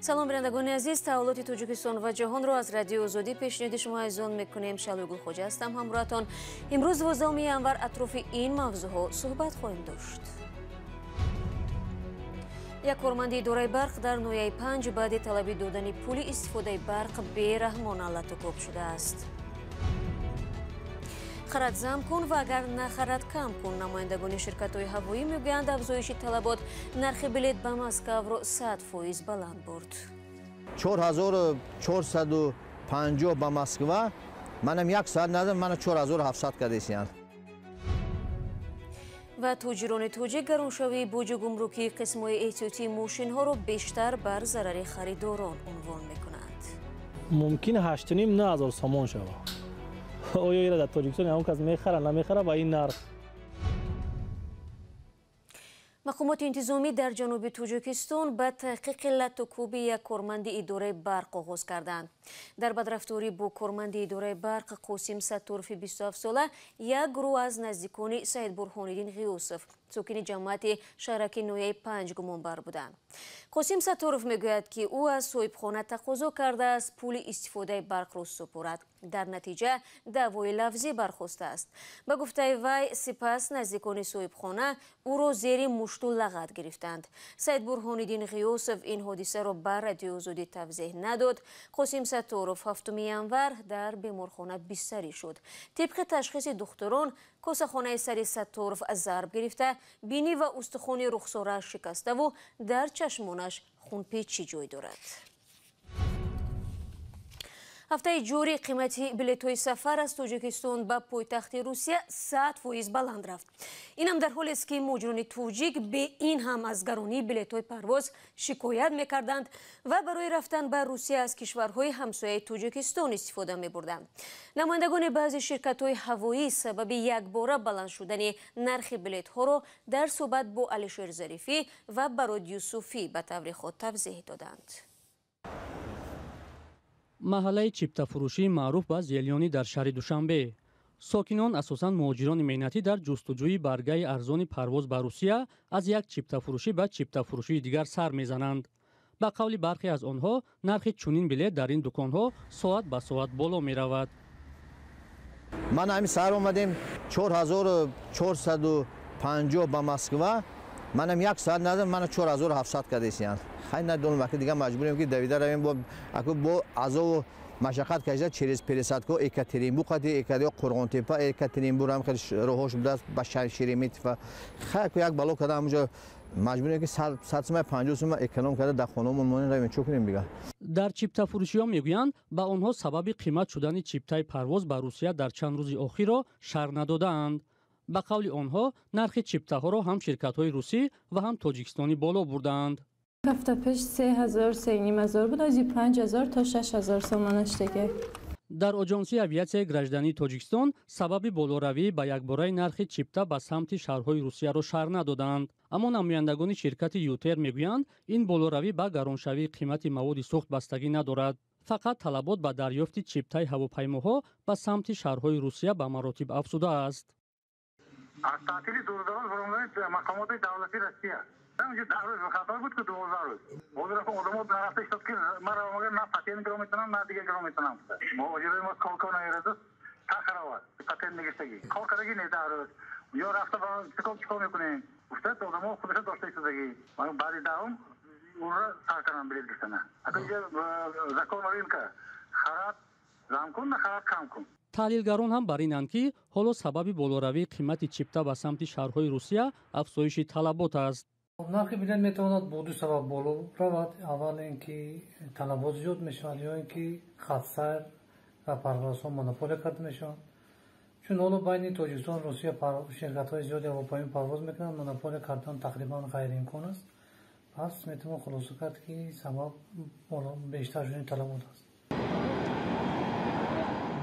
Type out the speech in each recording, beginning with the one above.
Салом, бинандагони азиз. Таҳаввулоти Тоҷикистон ва ҷаҳонро аз Радиои Озодӣ пешниҳоди шумо азизон мекунем. Шалои Гулхоҷа ҳастам ҳамроҳатон. Имрӯз 12 январ атрофи ин мавзӯъҳо суҳбат хоҳем дошт. Як корманди идораи барқ дар ноҳияи Панҷ баъди талаби додани пули истифодаи барқ бераҳмона латукӯб шудааст. Харад зам кун ва агар нахарад кам кун. Намояндагони ширкатҳои ҳавоӣ мегӯянд, афзоиши талабот нархи билет ба Москавро 100% баланд бурд. 4450 ба Москва, манам як соат надам, мана 4700 кардесиян. Ва тоҷирони тоҷик гароншавии боҷу гумрукии қисмҳои эҳтиётии мошинҳоро бештар бар зарари харидорон унвон мекунанд. Мумкин 8,5 ҳазор сомон шавад. Оё ира дар Тоҷикистон ягон кас мехара, намехара ба ин нарх? Мақомоти интизомӣ дар ҷануби Тоҷикистон ба таҳқиқи латукӯби як корманди идораи барқ оғоз карданд. Дар бадрафторӣ бо корманди идораи барқ Қосим Сатторови 27сола як гурӯҳ аз наздикони Саид Бурҳониддин Ғиёсов, сокини ҷамоати шаҳраки ноҳияи Панҷ, гумонбар буданд. Қосим Сатторов мегӯяд, ки ӯ аз соҳибхона тақозо кардааст пули истифодаи барқро супорад. Дар натиҷа даъвои лафзӣ бархостааст. Ба гуфтаи вай, сипас наздикони соҳибхона ӯро зери мушту лағат гирифтанд. Саид Бурҳониддин Ғиёсов ин ҳодисаро ба Радиои Озодӣ тавзеҳ надод. Қосим Сатторов 7 январ дар беморхона бистарӣ шуд. Тибқи ташхиси духтурон, косахонаи сари Сатторов зарб гирифта, бинӣ ва устухони рухсорааш шикаставу дар чашмонаш хунпечӣ ҷой дорад. Ҳафтаи ҷорӣ қимати билетҳои сафар аз Тоҷикистон ба пойтахти Русия 100% баланд рафт. Инам дар ҳолест, ки муҳоҷирони тоҷик бе ин ҳам аз гаронии билетҳои парвоз шикоят мекарданд ва барои рафтан ба Русия аз кишварҳои ҳамсояи Тоҷикистон истифода мебурданд. Намояндагони баъзе ширкатҳои ҳавоӣ сабаби якбора баланд шудани нархи билетҳоро дар суҳбат бо Алишер Зарифӣ ва Барод Юсуфӣ ба таври худ тавзеҳ доданд. Маҳаллаи чиптафурӯшии маъруф ба Зелёнӣ дар шаҳри Душанбе. Сокинон, асосан муҳоҷирони меҳнатӣ, дар ҷустуҷӯи баргаи арзони парвоз ба Русия аз як чиптафурӯшӣ ба чиптафурӯшии дигар сар мезананд. Ба қавли бархе аз онҳо, нархи чунин билет дар ин дуконҳо соат ба соат боло меравад. Ман ҳамин саҳар омадем 4450 ба Москва, манам як соат надам, мана 4700 кардесиян. Хай надонам, аки дига маҷбурем, ки давида равем, бо аку бо азову машаққат кашида через пересадко Екатеринбург қати Екатеринбург, Қурғонтепа, Екатеринбург ҳам хеле роҳҳош будааст ба Шереметьево. Хай аку як бало карда ҳамонҷо маҷбурем, ки 100 сума, 50 сума эконом карда дар хонаамон монем, равем, чӣ кунем дига. Дар чиптафурӯшиҳо мегӯянд, ба онҳо сабаби қимат шудани чиптаи парвоз ба Русия дар чанд рӯзи охирро шарҳ надодаанд. Ба қавли онҳо, нархи чиптаҳоро ҳам ширкатҳои русӣ ва ҳам тоҷикистонӣ боло бурдаанд. Ҳафта пеш 3000, 3500 буд, ози 5000 то 6000 сомонаш диге. Дар Оҷонсии авиатсияи граждании Тоҷикистон сабаби болоравӣ ба якбораи нархи чипта ба самти шаҳрҳои Русияро шарҳ надоданд. Аммо намояндагони ширкати Ютер мегӯянд, ин болоравӣ ба гароншавии қимати маводи сӯхт бастагӣ надорад. Фақат талабот ба дарёфти чиптаи ҳавопаймоҳо ба самти шаҳрҳои Русия ба маротиб афзудааст. Аз таътили дурдароз баромадани мақомоти давлати Россия. Онҷо 10 рӯз хатар буд, ки 12 рӯз. Ҳозир одамо нарафта истод, ки ман равам, на патент гиро метавонам, на дигар гиро метавонам. Муҳоҷирои мо кор кор намеразад, тахаравад. Патент мегирифтагӣ. Кор кардагӣ не 10 рӯз. Ё рафта чикор чикор мекунем? Гуфтад, одамо худашо дошта истодагӣ. Баъди даҳум ура сар кардам билет гирифтана. Ака инҷа закон рынка. Харад зам кун, на харад кам кун. Таҳлилгарон ҳам бар инанд, ки ҳоло сабаби болоравии қимати чипта ба самти шаҳрҳои Русия афзоиши талабот аст. Нархи билет метавонад бо ду сабаб боло равад. Аввал ин ки талабот зиёд мешавад, ё ин ки хатсайр ва парвозҳо монополия карда мешаванд. Чун ҳоло байни Тоҷикистон Русия ширкатҳои зиёди ҳавопаймоӣ парвоз мекунанд, монополия кардан тақрибан ғайриимкон аст. Пас метавон хулоса кард, ки сабаб бештар шудани талабот аст.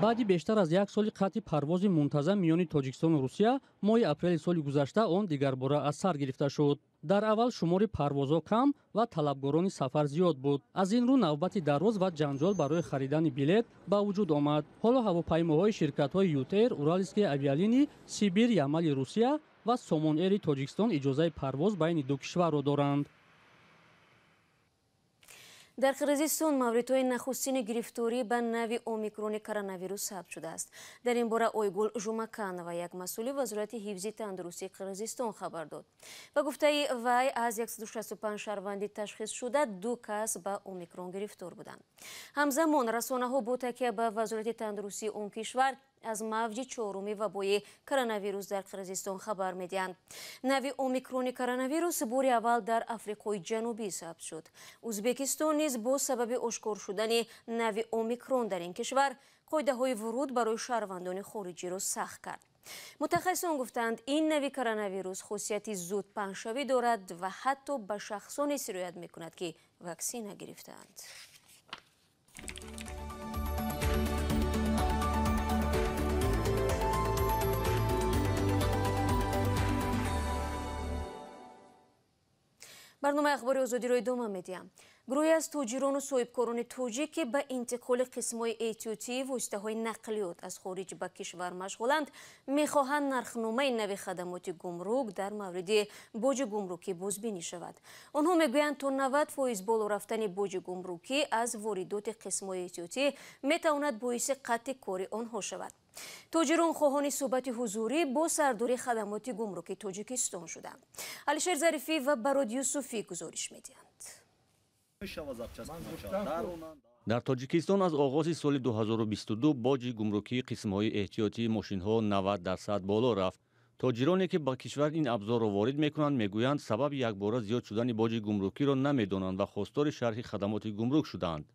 Баъди бештар аз як соли қатъи парвози мунтазам миёни Тоҷикистону Русия, моҳи апрели соли гузашта он дигарбора аз сар гирифта шуд. Дар аввал шумори парвозҳо кам ва талабгорони сафар зиёд буд. Аз ин рӯ навбати дароз ва ҷанҷол барои харидани билет ба вуҷуд омад. Ҳоло ҳавопаймоҳои ширкатҳои Ютэр, Уральские авиалинии, Сибир, Ямали Русия ва Сомон Эри Тоҷикистон иҷозаи парвоз байни ду кишварро доранд. Дар Қирғизистон мавридҳои нахустини гирифторӣ ба нави омикрони коронавирус сабт шудааст. Дар ин бора Ойгул Жумаканова, як масъули вазорати ҳифзи тандурустии Қирғизистон, хабар дод. Ба гуфтаи вай, аз 165 шаҳрванди ташхисшуда 2 кас ба омикрон гирифтор буданд. Ҳамзамон расонаҳо бо такя ба вазорати тандурустии он кишвар аз мавҷи чоруми вабои коронавирус дар Қирғизистон хабар медиҳанд. Нави омикрони коронавирус бори аввал дар Африқои Ҷанубӣ сабт шуд. Ӯзбекистон низ бо сабаби ошкор шудани нави омикрон дар ин кишвар қоидаҳои вуруд барои шаҳрвандони хориҷиро сахт кард. Мутахассисон гуфтанд, ин нави коронавирус хусусияти зуд паҳншавӣ дорад ва ҳатто ба шахсоне сироят мекунад, ки ваксина гирифтаанд. Барномаи ахбори озодиро идома медиҳам. Гурӯҳе аз тоҷирону соҳибкорони тоҷик, ки ба интиқоли қисмҳои эҳтиётии воситаҳои нақлиёт аз хориҷ ба кишвар машғуланд, мехоҳанд нархномаи нави хадамоти гумрук дар мавриди боҷи гумрукӣ бозбинӣ шавад. Онҳо мегӯянд, то 90% боло рафтани боҷи гумрукӣ аз воридоти қисмҳои эҳтиётӣ метавонад боиси қатъи кори онҳо шавад. Тоҷирон хоҳони суҳбати ҳузурӣ бо сардори хадамоти гумруки Тоҷикистон шуданд. Алишер Зарифӣ ва Барод Юсуфӣ гузориш медиҳанд. Дар Тоҷикистон аз оғози соли 2022 боҷи гумрукии қисмҳои эҳтиётии мошинҳо 90% боло рафт. Тоҷироне, ки ба кишвар ин абзорро ворид мекунанд, мегӯянд, сабаби якбора зиёд шудани боҷи гумрукиро намедонанд ва хостори шарҳи хадамоти гумрук шуданд.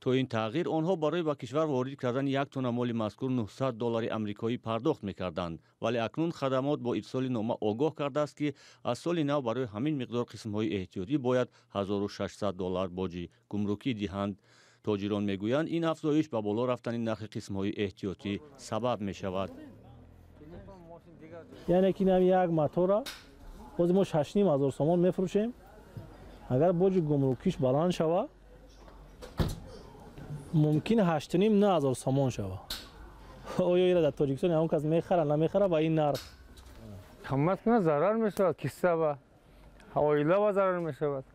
То ин тағйир онҳо барои ба кишвар ворид кардани як тонна моли мазкур 900 доллари амрикоӣ пардохт мекарданд, вале акнун хадамот бо ирсоли нома огоҳ кардааст, ки аз соли нав барои ҳамин миқдор қисмҳои эҳтиётӣ бояд 1600 доллар боҷи гумрукӣ диҳанд. Тоҷирон мегӯянд, ин афзоиш ба боло рафтани нархи қисмҳои эҳтиётӣ сабаб мешавад. Яъне ки як мотора боз мо 6,5 ҳазор сомон мефурӯшем. Агар боҷи гумрукиш баланд шавад, мумкин 8,5-9 ҳазор сомон шавад. Оё ира дар Тоҷикистон ягон кас мехара, намехара ба ин нарх? Қимат кунад, зарар мешавад, кисса ба оила ба зарар мешавад,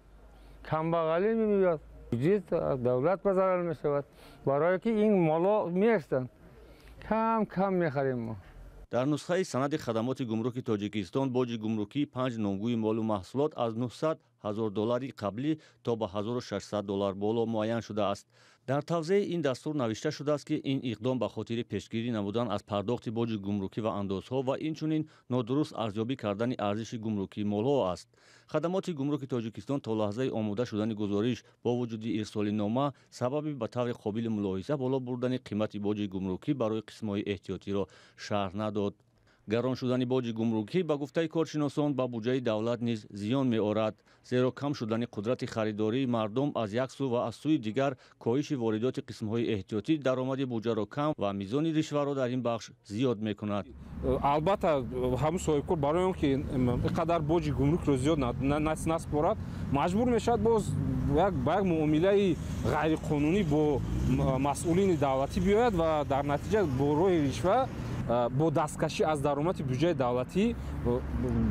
камбағалӣ меояд, буҷет давлат ба зарар мешавад, барое ки ин моло меестанд, кам кам мехарем мо. Дар нусхаи санади хадамоти гумруки Тоҷикистон боҷи гумрукии 5 номгӯи молу маҳсулот аз 900 ҳазор доллари қаблӣ то ба 1600 доллар боло муайян шудааст. Дар тавзеҳи ин дастур навишта шудааст, ки ин иқдом ба хотири пешгирӣ намудан аз пардохти боҷи гумрукӣ ва андозҳо ва инчунин нодуруст арзёбӣ кардани арзиши гумрукии молҳо аст. Хадамоти гумруки Тоҷикистон то лаҳзаи омода шудани гузориш бо вуҷуди ирсоли нома сабаби ба таври қобили мулоҳиза боло бурдани қимати боҷи гумрукӣ барои қисмҳои эҳтиётиро шарҳ надод. Гарон шудани боҷи гумрукӣ, ба гуфтаи коршиносон, ба буҷаи давлат низ зиён меорад, зеро кам шудани қудрати харидории мардум аз як сӯ ва аз сӯи дигар коҳиши воридоти қисмҳои эҳтиётӣ даромади буҷаро кам ва мизони ришваро дар ин бахш зиёд мекунад. Албатта, ҳамун соҳибкор барои он ки ин қадар боҷи гумрукро зиёд насупорад, маҷбур мешавад боз ба як муомилаи ғайриқонунӣ бо масъулини давлатӣ биёяд ва дар натиҷа бо роҳи ришва, бо дасткашӣ аз даромади буҷаи давлатӣ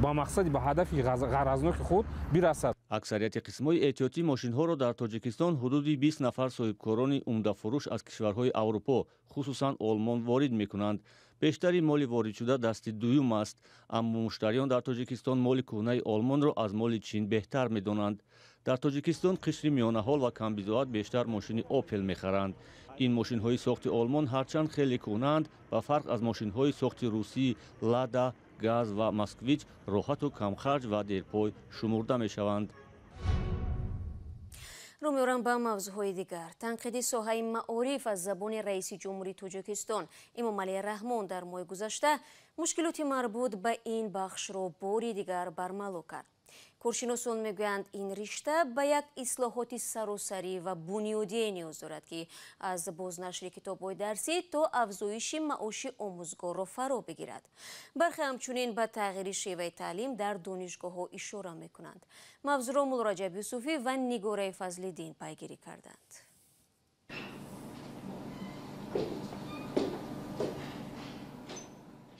ба мақсади, ба ҳадафи ғаразноки худ бирасад. Аксарияти қисмҳои эҳтиётии мошинҳоро дар Тоҷикистон ҳудуди 20 нафар соҳибкорони умдафурӯш аз кишварҳои Аврупо, хусусан Олмон, ворид мекунанд. Бештари моли воридшуда дасти дуюм аст, аммо муштариён дар Тоҷикистон моли кӯҳнаи Олмонро аз моли Чин беҳтар медонанд. Дар Тоҷикистон қишри миёнаҳол ва камбизоат бештар мошини Опел мехаранд. Ин мошинҳои сохти Олмон ҳарчанд хеле кӯҳнаанд, ба фарқ аз мошинҳои сохти русӣ Лада, Газ ва Москвич роҳату камхарҷ ва дерпой шумурда мешаванд. Рӯ меорам ба мавзӯъҳои дигар. Танқиди соҳаи маориф аз забони раиси ҷумҳурии Тоҷикистон Эмомалӣ Раҳмон дар моҳи гузашта мушкилоти марбут ба ин бахшро бори дигар бармало кард. Коршиносон мегӯянд, ин ришта ба як ислоҳоти саросарӣ ва бунёдие ниёз дорад, ки аз бознашри китобҳои дарсӣ то афзоиши маоши омӯзгорро фаро бигирад. Бархе ҳамчунин ба тағйири шеваи таълим дар донишгоҳҳо ишора мекунанд. Мавзӯъро Муллораҷаб Юсуфӣ ва Нигораи Фазлиддин пайгирӣ карданд.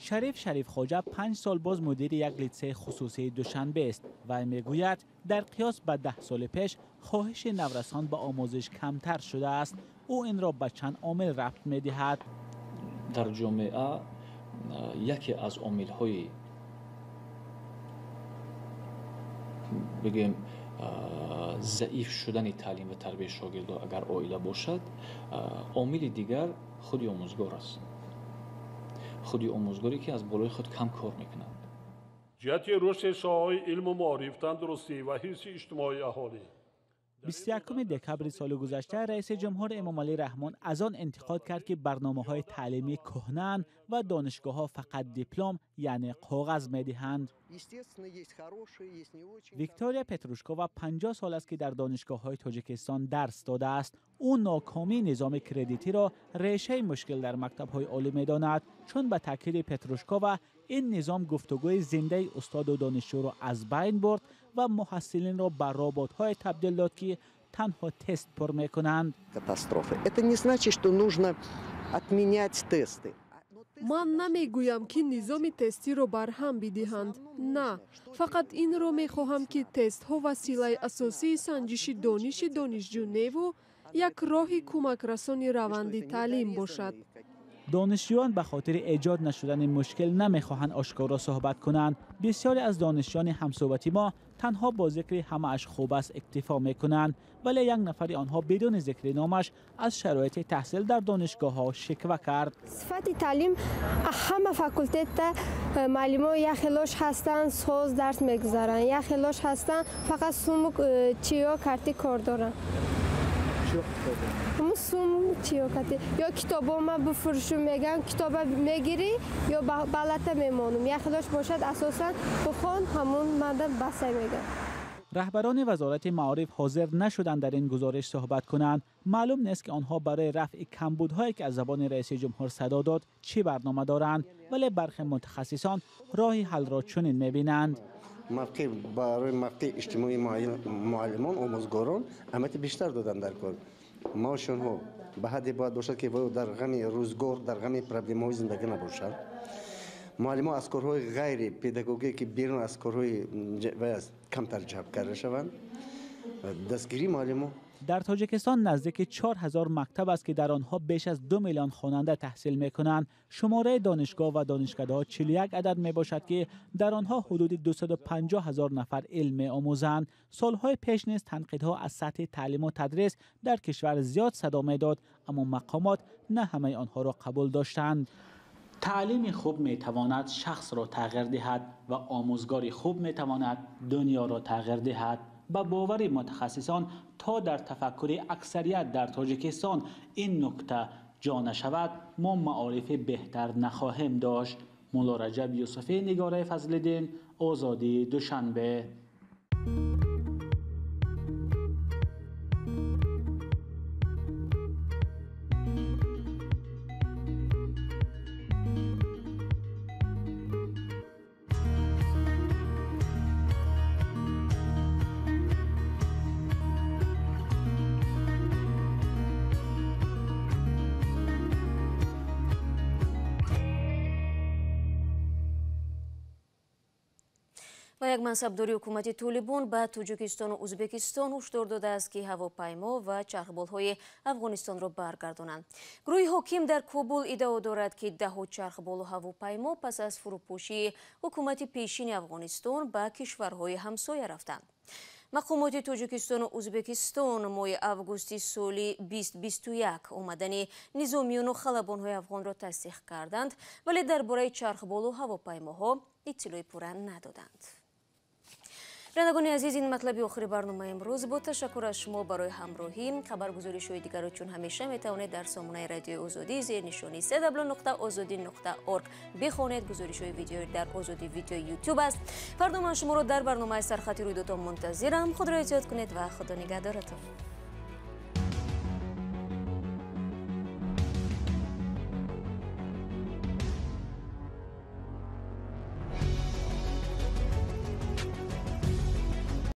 Шариф Шарифхоҷа 5 сол боз мудири як литсейи хусусии Душанбе аст ва мегӯяд, дар қиёс ба 10 соли пеш хоҳиши наврасон ба омӯзиш камтар шудааст. Ӯ инро ба чанд омил рабт медиҳад. Дар ҷомеа яке аз омилҳои бигӯем заиф шудани таълим ва тарбияи шогирдо агар оила бошад, омили дигар худи омӯзгор аст. Худи омӯзгоре ки аз болои худ кам кор мекунад. Ҷиҳати рушди соҳаҳои илму маориф, тандурустӣ ва ҳифзи иҷтимоии аҳолӣ. 21 декабри соли гузашта раиси ҷумҳур Эмомалӣ Раҳмон аз он интиқод кард, ки барномаҳои таълимӣ кӯҳнаанд ва донишгоҳҳо фақат диплом, яъне коғаз медиҳанд. Виктория Петрушкова 50 сол аст, ки дар донишгоҳҳои Тоҷикистон дарс додааст. Ӯ нокомии низоми кредитиро решаи мушкил дар мактабҳои олӣ медонад, чун ба таъкиди Петрушкова ин низом гуфтугӯи зиндаи устоду донишҷӯро аз байн бурд ва муҳассилинро ба роботҳое табдил дод, ки танҳо тест пур мекунанд. Это не значит, что нужно отменять тесты. Ман намегӯям, ки низоми тестиро барҳам бидиҳанд. На, фақат инро мехоҳам, ки тестҳо василаи асосии санҷиши дониши донишҷӯ неву як роҳи кӯмакрасони раванди таълим бошад. Донишҷӯён ба хотири эҷод нашудани мушкил намехоҳанд ошкоро суҳбат кунанд. Бисёре аз донишҷӯёни ҳамсӯҳбати мо танҳо бо зикри ҳамааш хуб аст иктифо мекунанд, вале як нафари онҳо бидуни зикри номаш аз шароити таҳсил дар донишгоҳҳо шиква кард. Сифати таълим ҳама факултетда муаллимо як хелош ҳастанд, соз дарс мегузаранд, як хелош ҳастанд, фақат суму чиё карти кор доранд. Сум чиё карти ё китобо ма бифурӯшум мегӯям, китоба мегирӣ ё балата мемонум. Як хелош бошад, асосан бихон, ҳамун мада басай мегӯям. Раҳбарони вазорати маориф ҳозир нашуданд дар ин гузориш суҳбат кунанд. Маълум нест, ки онҳо барои рафъи камбудҳое, ки аз забони раиси ҷумҳур садо дод, чӣ барнома доранд, вале бархе мутахассисон роҳи ҳалро чунин мебинанд. Мавқеъ барои мавқеи иҷтимоии муаллимон, омӯзгорон аҳамияти бештар доданд дар кор. Маоши онҳо ба ҳадде бояд бошад, ки дар ғами рӯзгор, дар ғами проблемаҳои зиндагӣ набошад. Муаллимо аз корҳои ғайри педагогие, ки берун аз корҳои вай аст, камтар ҷалб карда шаванд. Дастгирии муаллимо. Дар Тоҷикистон наздики 4000 мактаб аст, ки дар онҳо беш аз 2 миллион хонанда таҳсил мекунанд. Шумораи донишгоҳ ва донишкадаҳо 41 адад мебошад, ки дар онҳо ҳудуди 250 ҳазор нафар илм меомӯзанд. Солҳои пеш низ танқидҳо аз сатҳи таълиму тадрис дар кишвар зиёд садо медод, аммо мақомот на ҳамаи онҳоро қабул доштанд. Таълими хуб метавонад шахсро тағйир диҳад ва омӯзгори хуб метавонад дунёро тағйир диҳад. Ба бовари мутахассисон, то дар тафаккури аксарият дар Тоҷикистон ин нукта ҷо нашавад, мо маорифи беҳтар нахоҳем дошт. Мулло Раҷаб Юсуфӣ, Нигораи Фазлиддин, Озодӣ, Душанбе. Ва як мансабдори ҳукумати Толибон ба Тоҷикистону Ӯзбекистон ҳушдор додааст, ки ҳавопаймо ва чархболҳои Афғонистонро баргардонанд. Гурӯҳи ҳоким дар Кобул иддао дорад, ки даҳҳо чархболу ҳавопаймо пас аз фурӯпошии ҳукумати пешини Афғонистон ба кишварҳои ҳамсоя рафтанд. Мақомоти Тоҷикистону Ӯзбекистон моҳи августи соли 2021 омадани низомиёну халабонҳои афғонро тасдиқ карданд, вале дар бораи чархболу ҳавопаймоҳо иттилои пурра надоданд. Бинандагони азиз, ин матлаби охири барномаи имрӯз буд. Ташаккур аз шумо барои ҳамроҳӣ. Хабаргузоришҳои дигарро чун ҳамеша метавонед дар сомонаи радиои Озодӣ зери нишони www.ozodi.org бихонед. Гузоришҳои видеои дар Озодӣ видео ютуб аст. Фардо ман шуморо дар барномаи сархати рӯйдодҳо мунтазирам. Худро эҳтиёт кунед ва Худо нигаҳдоратон.